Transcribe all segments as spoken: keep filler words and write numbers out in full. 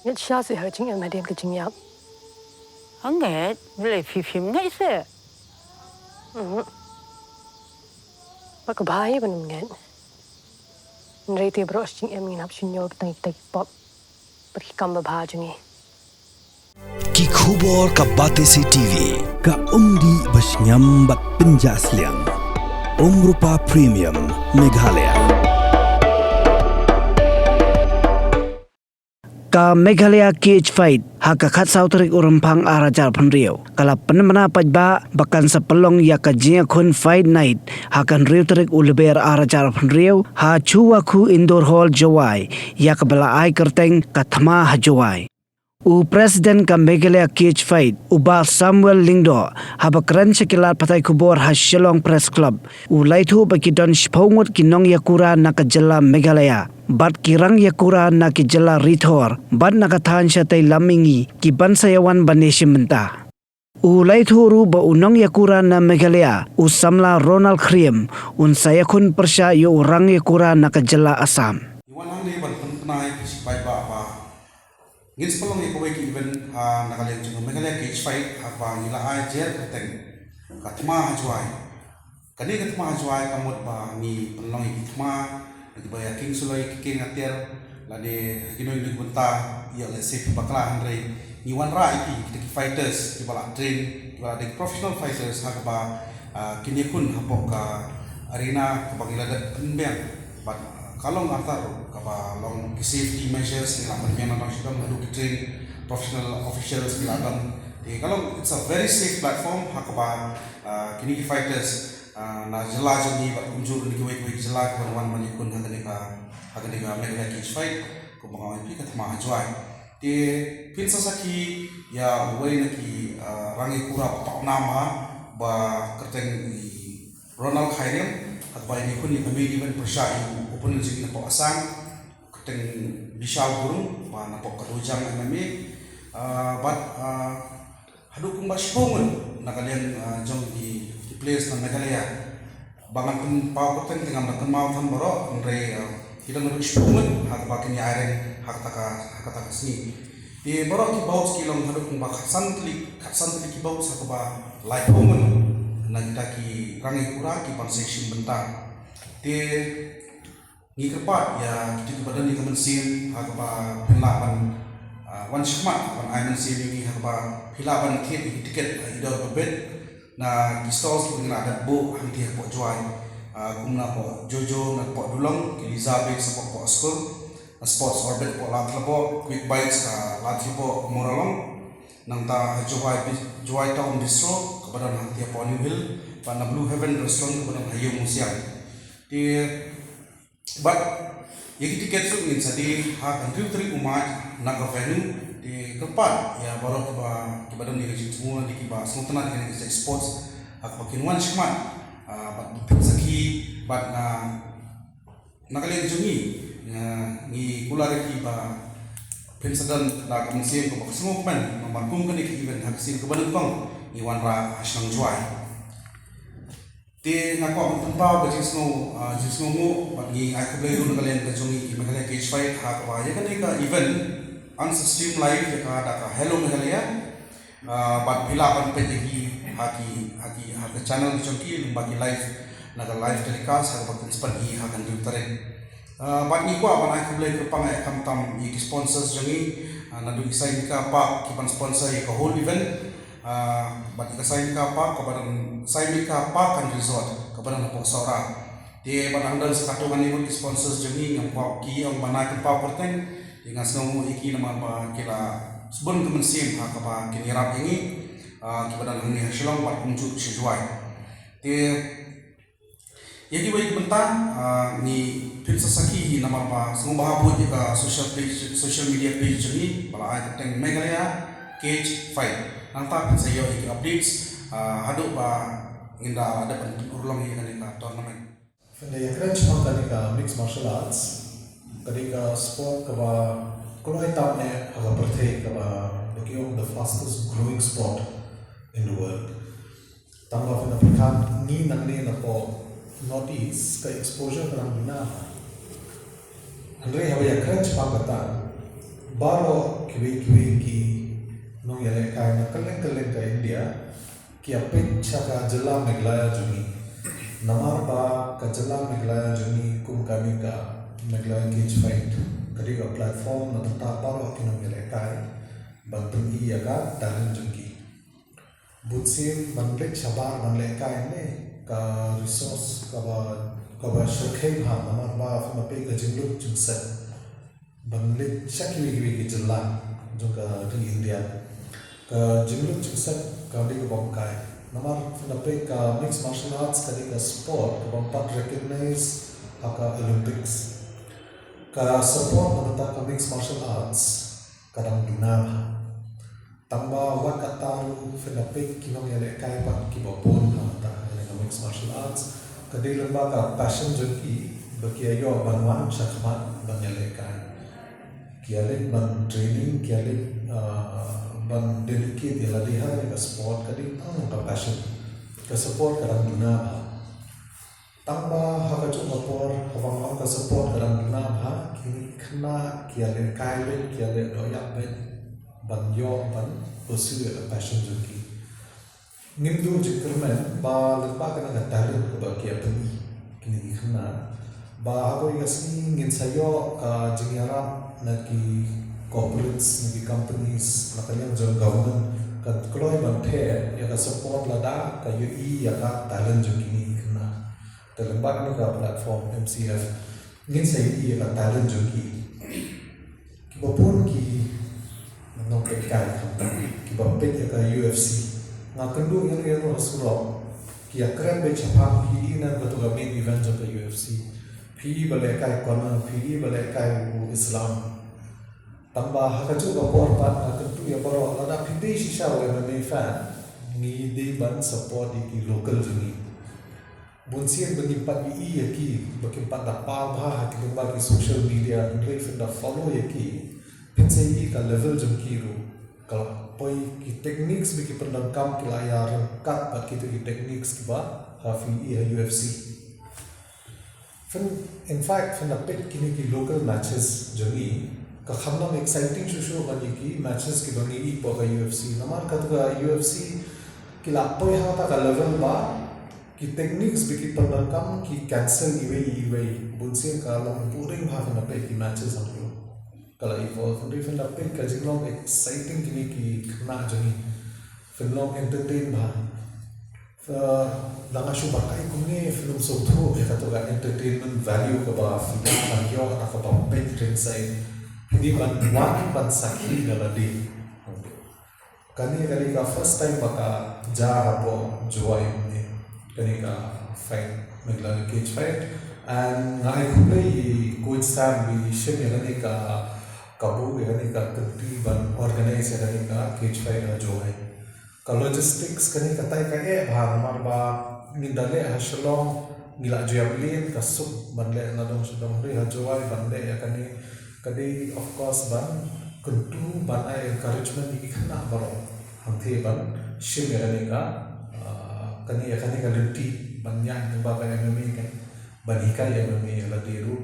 Ngeit shisha seh ha ka jingim hadien ka jingïap. Hangne, balei phi phim ngeit seh? Mhm. Ba ka bha hi ban ym ngeit. Hynrei te baroh shi jingim ngin hap shim ïa ki tang ki pop bad ki kam babha jong ngi. Ki khubor ka Batesi TV, ka umdih ba shngiam bad pynjah sliang. Umrupa Premium, Meghalaya. Ka Meghalaya Cage Fight ha ka khatsaw tarik u Rymphang ar hajar arphew hynriew ka la pynbna paidbah ba kan sa pynlong ïa ka jingïakhun Fight Night ha ka hynriew tarik u Lber ar hajar arphew hynriew ha Chuwakhu Indoor Hall, Jowai, ïa kaba la ai kyrteng ka Thma ha Jowai. U President ka Meghalaya Cage Fight, u Bah Samuel Lyngdoh, haba kren sha ki lad pathai khubor ha Shillong Press Club, u la ïathuh ba ki don shiphew ngut ki nongïakura na ka jylla Meghalaya bad ki rangïakura na ki jylla ri thor bad na ka thaiñ shatei lam mihngi ki ban sa ïawan ban ïashim bynta. U la ïathuh ruh ba u nongïakura na Meghalaya, u samla Ronald Khriem, un sa ïakhun pyrshah ïa u rangïakura na ka jylla Assam. Ngi wan hangne ban pynbna ïa phi sha ki paidbah ba ngin sa pynlong ïa kawei ka event ha na ka liang jong ka Meghalaya Cage Fight ha kaba ngi la ai jer kyrteng ka Thma ha Jowai. Kane ka Thma ha Jowai ka mut ba ngi pynlong ïa ki thma na kiba ïa kieng suloi, ki kieng atiar, lane ha kino kino ki bynta ïa, let's say, phi bakla, hynrei ngi wanrah ïa ki, kita ki fighters kiba la train, kiba la dei professional fighters ha kaba, ah, kin ïakhun hapoh ka arena kaba ngi la dep pynbiang. Bad, ah, ka long artat ruh kaba long ki safety measures, ngi la pynbiang na nongshong shnong, haduh ki trained professional officials ki la don. Te ka long, it's a very safe platform ha kaba, ah, kine ki fighters, ah, na jylla jong ngi bad kumjuh na kiwei kiwei ki jylla ki wan, wan ban ïakhun ha kane ka, ha kane ka Meghalaya Cage Fight, kumba nga ong ïa phi, ka Thma ha Jowai. Te phin sa sakhi ïa uwei na ki, ah, rangïakura ba pawnam ha, ba kyrteng i Ronald Khairiam, ha kaba in ïakhun ïa ka main event pyrshah ïa u opponent jong ngi napoh Assam, kyrteng Bishal Gurung, ba napoh ka Dojang M M A, ah, bad, ah, haduh kumba shiphew ngut na ka liang, ah, jong ki, ki players na Meghalaya. Ba ngan pynpaw kyrteng te ngam da kynmaw than baroh, hynrei, ah, ki don haduh shiphew ngut ha kaba kin ïa ai rank ha kata ka, ha kata ka sngi. Te baroh ki bouts ki long haduh kumba khatsan tylli, khatsan tylli ki bouts ha kaba laiphew ngut na kita ki rangïakura ki ban sa ïashim bynta. Te ngi kyrpad ïa kito kiba don ïa ka mynsiem ha kaba phin lah ban, ah, wan shakhmat ban ai mynsiem ïa ngi ha kaba phi lah ban thied ïa ki tiket ha i dor ba bit na ki stalls kiba ngi la dep buh hangtei hapoh Jowai. Ah, kum napoh Jojo napoh Dulong, ki Liza Bakes hapoh Askur, na Sports Orbit hapoh Ladthadlaboh, Quick Bites ha Ladthadlaboh, Mooralong. Nangta ha Jowai Bi-, Jowai Town Bistro kaba don hangtei hapoh New Hill, bad na Blue Heaven Restaurant kaba don ha Ïew Musiang. Te bad ïa ki tiket ruh ngin sa die ha ka hynriew tarik u March na ka venue. Te kyrpad ïa baroh kiba, kiba don ïa ka jingthmu lane kiba sngewtynnat ïa ka sports ha kaba kin wan shakhmat, ah, bad phin sakhi bad na, na ka liang jong ngi, ah, ngi kular ïa ki ba phin sa don da ka mynsiem kaba sngewkmen namar kum kane ka event ha ka sien kaba nyngkong ngi wanrah ha shnong Jowai. Te nga kwah ban pynpaw ka jingsngew, ah, jingsngewnguh bad ngi ai khublei ruh na ka liang ka jong ngi ki Meghalaya Cage Fight ha kaba ïa kane ka event yn sa stream live ïa ka da ka Hello Meghalaya. Ah, bad phi lah ban peit ïa ki ha ki, ha ki, ha ka channel ki jong ki lyngba ki live, na ka live telecast ha kaba kin sa peit ïa ki ha ka hynriew tarik. Ah, bad ngi kwah ban ai khublei kyrpang eh khamtam ïa ki sponsors jong ngi, ah, naduh i Saimika Park ki ban sponsor ïa ka whole event. Ah, bad ïa ka Saimika Park kaba don, Saimika Park and Resort kaba don hapoh Sohra. Te bad hangno sa katto katne ngut ki sponsors jong ngi, ngam kwah ki ong ban ai kyrpang kyrteng. Te nga sngewnguh ïa ki namar ba ki la sbun ka mynsiem ha kaba kin ïarap ïa ngi, ah, kiba don hangne ha Shillong bad kumjuh sha Jowai. Te ïa kiwei ki bynta, ah, ngi phin sa sakhi hi namar ba sngewbha bud ïa ka social page, social media page jong ngi ba la ai kyrteng Meghalaya Cage Fight. Nangta phin sa ïoh ïa ki updates, ah, haduh ba ngin da dep ban pynurlong ïa kane ka tournament. Phin da ïakren shaphang kane ka mixed martial arts, kane ka sport kaba kloi tam eh ha ka pyrthei, kaba da ki ong the fastest growing sport in the world. Tangba phin da pyrkhat ngi nangne napoh North East ka exposure ka dang bina. Hynrei haba ïakren shaphang kata, Baroh kiwei kiwei ki nongïalehkai na kylleng kylleng ka India ki ïapeit sha ka jylla Meghalaya jong ngi. Namar ba ka jylla Meghalaya jong ngi kum kane ka Meghalaya Cage Fight ka dei ka platform na bynta baroh ki nongïalehkai ban pyni ïa ka talent jong ki. Bun sien ban leit shabar ban lehkai ne ka resource kaba, kaba shyrkhei bha namar ba phin ïa peit ka jinglut jingset ban leit sha kiwei kiwei ki jylla jong ka ri India. Ka jinglut jingset ka dei kaba ym kai namar phin ïa peit ka mixed martial arts ka dei ka sport kaba ym pat recognize ha ka Olympics. Ka support na bynta ka mixed martial arts ka dang duna bha. Tangba wat katta ruh phin ïa peit ki nongïalehkai pat kiba bun ha ka bynta kane ka mixed martial arts ka dei lyngba ka passion jong ki ba ki ïa ïoh ban wan shakhmat ban ïalehkai. Ki ïa leit ban training, ki ïa leit, ah, ban dedicate ïa lade ha kane ka sport ka dei tang ka passion. Ka support ka dang duna bha. Tangba ha kajuh ka por haba ym ka support ka dang duna bha, kine ki khynnah ki ïa lehkai beit, ki ïa leh dohïap beit ban ïoh ban pursue ïa ka passion jong ki. Ngim duh jingkyrmen ba lyngba kane ka talent kaba ki ïa pyni kine ki khynnah ba ha kawei ka sngi ngin sa ïoh ka jingïarap na ki corporates, na ki companies, na ka liang jong government ka kloi ban theh ïa ka support lada ka ïohi ïa ka talent jong kine ki khynnah. Te lyngba kane ka platform M C F ngin sa ïohi ïa ka talent jong ki. Kiba bun ki nongpeit kai khamtam kiba peit ïa ka U F C. Nga kynduh ïano ïano ha surok ki ïa kren beit shaphang phi i na kato ka main event jong ka U F C. Phi i ba lehkai Conor, phi i ba lehkai u Islam. Tangba ha kajuh ka por pat nga kynduh ïa baroh lada phi dei shisha u M M A fan ngi dei ban support ïa ki local jong ngi. Bun sien ba ngim pat ïohi ïa ki ba kim pat da paw bha ha ki lyngba ki social media hynrei phin da follow ïa ki phin sa ïohi ka level jong ki ruh ka la poi, ki techniques ba ki pyndonkam ki la ïa ryngkat bad kito ki techniques kiba ha phi i ha U F C. Phin, in fact phin da peit kine ki local matches jong ngi ka kham long exciting shuh shuh ban ïa ki matches kiba ngi i hapoh ka U F C namar kato ka U F C ki la poi ha kata ka level ba ki techniques ba ki pyndonkam ki cancel iwei iwei. Bun sien ka long boring bha phin da peit ki matches hangto. Ka la evolve hynrei phin da peit ka jinglong exciting kine ki khynnah jong ngi. Phin long entertain bha. Lada nga shu batai kumne phin ym sngewthuh ïa kato ka entertainment value kaba phi lah ban ïoh da kaba peit ringside. Phi dei ban wan ban sakhi da lade. Kane ka dei ka first time ba ka jia hapoh Jowai ne kane ka fight, Meghalaya Cage Fight. And nga ai khublei ïa i Coach Sam ba i shim ïa kane ka kabu, ïa kane ka kynti ban organize ïa kane ka cage fight ha Jowai. Ka logistics kane katai ka eh bha namar ba ngin da leh ha Shillong ngi la ju ïa plan ka suk ban leh na dong sha dong, hynrei ha Jowai ban leh ïa kane ka dei of course ban kyntu ban ai encouragement ïa ki khynnah baroh hangtei ban shim ïa kane ka, ah, kane ïa kane ka lynti ban ïaid lyngba ka M M A kan ban hikai M M A ïa lade ruh.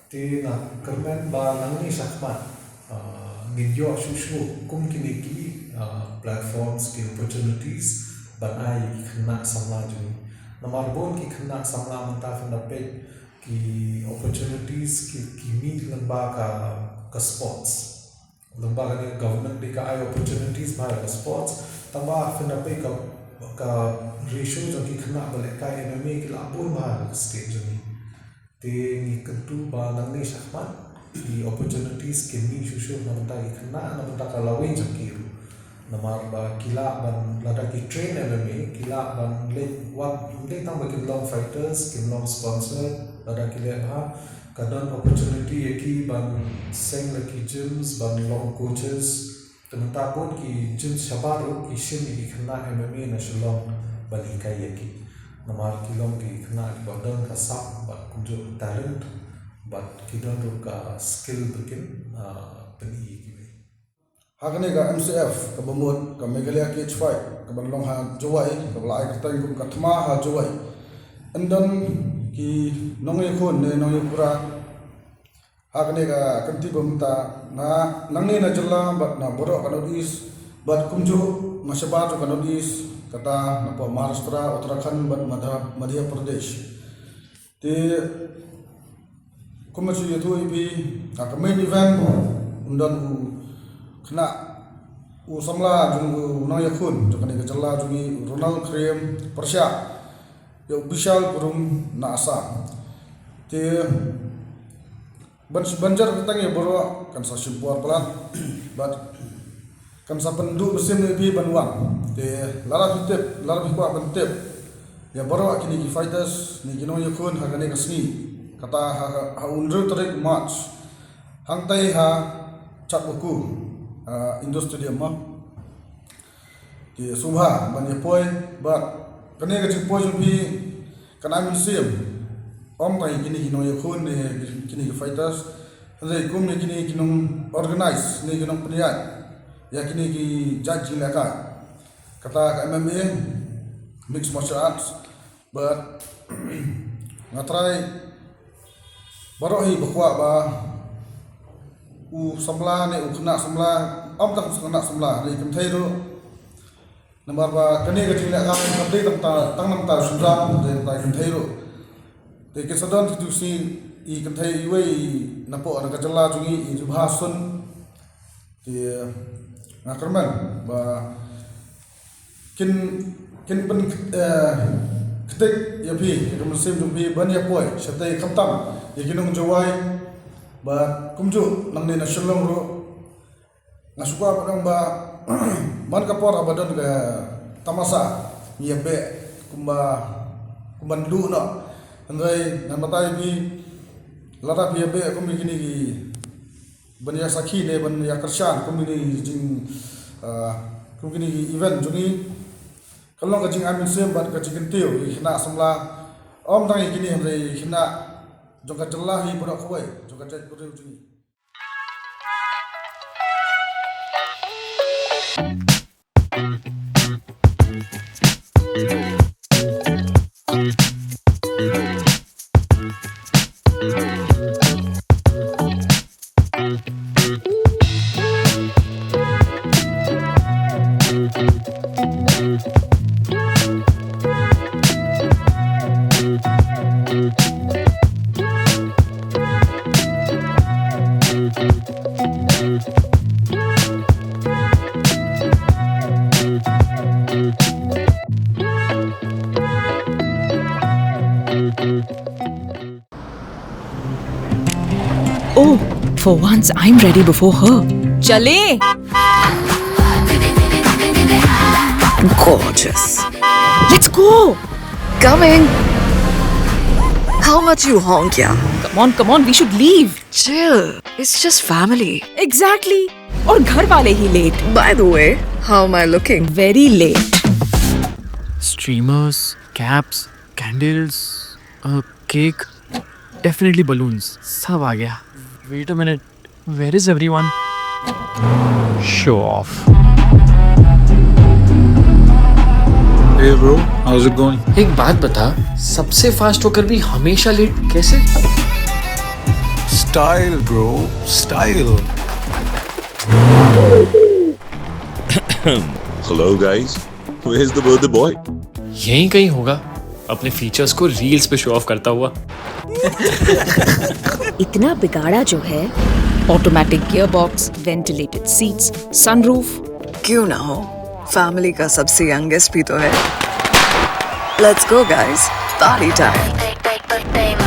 Te nga kyrmen ba nangne shakhmat, ah, ngin ïoh shuh shuh kum kine ki, ah, platforms, ki opportunities ban ai ïa ki khynnah samla jong ngi. Namar bun ki khynnah samla mynta phin da peit ki opportunities ki, ki mih lyngba ka, ka sports. Lyngba kane ka government dei ka ai opportunities bha ïa ka sports, tangba phin da peit ka, ka ratio jong ki khynnah ba lehkai M M A ki la bun bha ha ka state jong ngi. Te ngi kyntu ba nangne shakhmat ki opportunities kin mih shuh shuh na bynta ki khynnah, na bynta ka lawei jong ki ruh. Namar ba ki lah ban, lada ki train M M A ki lah ban leit, wat ym dei tang ba kin long fighters, kin long sponsor, lada ki leh bha ka don opportunity ïa ki ban seng la ki gyms, ban long coaches. Te mynta bun ki gyms shabar ruh ki shim ïa ki khynnah M M A na Shillong ban hikai ïa ki. Namar ki long ki khynnah kiba don ka sap bad kumjuh ka talent bad ki don ruh ka skill ba kin, ah, pyni ïa kiwei. Ha kane ka M C F kaba mut ka Meghalaya Cage Fight kaba long ha Jowai, kaba la ai kyrteng kum ka Thma ha Jowai, yn don ki nongïakhun ne nongïakura Ha kane ka kynti ba mynta, na nangne na jylla bad na baroh ka North East, bad kumjuh na shabar jong ka North East, kata na pdeng Maharashtra, Uttarakhand bad Madhya, Madhya Pradesh. Te kumba ju ïathuh ïa phi, ha ka main event un don u khynnah, u samla jong u nongïakhun jong kane ka jylla jong ngi, u Ronald Khriem, pyrshah ïa u Bishal Kurum na Assam. Te ban, ban jar kyrteng ïa baroh kan sa shim por palat. Bad kan sa pynduh mynsiem ïa phi ban wan. Te lada phi tip, lada phi kwah ban tip ïa baroh kine ki fighters ne ki nongïakhun ha kane ka sngi, kata ha, ha, ha u hynriew tarik March, hangtai ha Chatboku, ha Indoor Stadium mo. Te sngewbha ban ïa poi, bad kane ka jingpoi jong phi kan ai mynsiem ym tang ïa kine ki nongïakhun ne kine ki fighters, hynrei kum ïa kine ki nong organize ne ki nongpynïaid ïa kine ki jait jinglehkai, kata ka M M A, mixed martial arts. Bad nga trai baroh hi ba kwah ba u samla ne u khynnah samla, ym tang u khynnah samla, ne kynthei ruh. Namar ba kane ka jinglehkai kam dei tang ta, tang namar ta u shynrang, dei tang ta kynthei ruh. Te kin sa don kito ki sngi i kynthei iwei na pdeng ka jylla jong ngi, i Ribha Sun. Te nga kyrmen ba kin, kin pyn, eh, kyntait ïa phi, ïa ka mynsiem jong phi ban ïa poi shatei, khamtam ïa ki nong Jowai. Bad kumjuh nangne na Shillong ruh, nga shu kwah ban ong ba man ka por haba don ka tamasa, ngi ïa beh kumba, kumba ngi duh noh. Hynrei ngan batai ïa phi, lada phi ïa beh kum ïa kine ki ban ïa sakhi ne ban ïa kyrshan kum kine ki jing, ah, kum kine ki event jong ngi, kan long ka jingai mynsiem bad ka jingkyntiew ïa ki khynnah samla, ym tang ïa kine hynrei ïa ki khynnah jong ka jylla hi baroh kawei, jong ka jaitbynriew jong ngi. Oh, for once I'm ready before her. चले। Gorgeous. Let's go. Coming. How much you honk, yeah? Come on, come on, we should leave. Chill. It's just family. Exactly. और घर वाले ही late. By the way, how am I looking? Very late. Streamers, caps, candles, a cake, definitely balloons. सब आ गया. Wait a minute. Where is everyone? Show off. Hey bro, how's it going? एक बात बता, सबसे फास्ट होकर भी हमेशा लेट कैसे? Style bro, style. Hello guys, where's the birthday boy? यहीं कहीं होगा, अपने फीचर्स को रील्स पे शो ऑफ करता हुआ. इतना बिगाड़ा जो है. Automatic gearbox, ventilated seats, sunroof. क्यों ना हो, फैमिली का सबसे यंगेस्ट भी तो है. Let's go guys, party time.